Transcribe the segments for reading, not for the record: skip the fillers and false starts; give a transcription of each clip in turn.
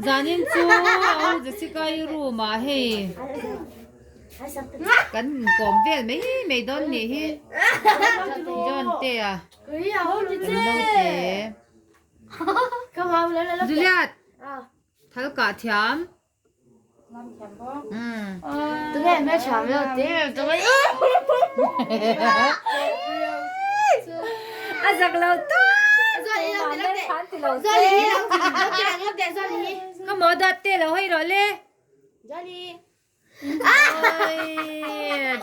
Zanin chu au Jessica-i room ah hei kan inkawm vel mai mai dawn nih hi John te a kan lo te Juliet thal kah thiam A zak lo tak Ka maw dat te lo hei rawh le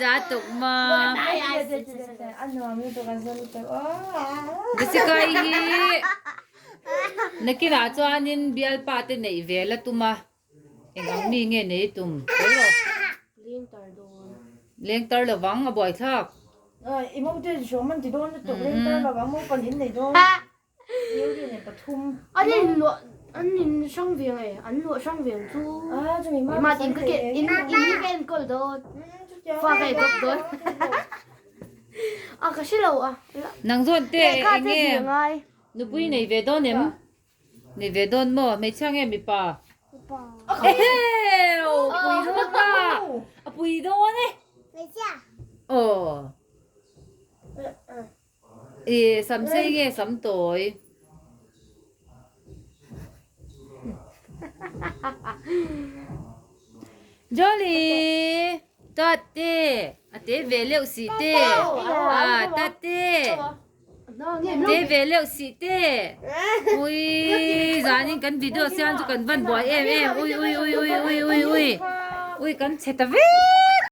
Za tuk ma Jessica i hi nakinah chuanin bialpa te neih ve la tum a. Eng ang mi nge nei tum sawi rawh. Leng tar dawn. Leng tar lovang a buai thlak. I mo te hrawm an ti dawn lutuk leng tar lovang mo pan in nei dawn. Yuri nei pathum. An in luah an in hrang ve nge an luah hrang ve ang chu. Ah chu mi ma in ka ke in in hi ka enkawl dawn. Fa ka adopt dawn. A ka hre lo a. Nang zawn te eng nge nupui nei ve dawn em? Nei ve dawn maw? Hmeichhia nge mipa? Mipa. Eheu! Pui dawn ta! A pui dawn e! Hmeichhia. Aw. I sam sei nge sam tawi? Jolly! Tate! A te ve leuh si te! Ah, tate! Te ve leuh sih te. Ui zanin kan video siam chu kan van buai em em ui ui ui ui ui ui ui ui kan chhe ta vek.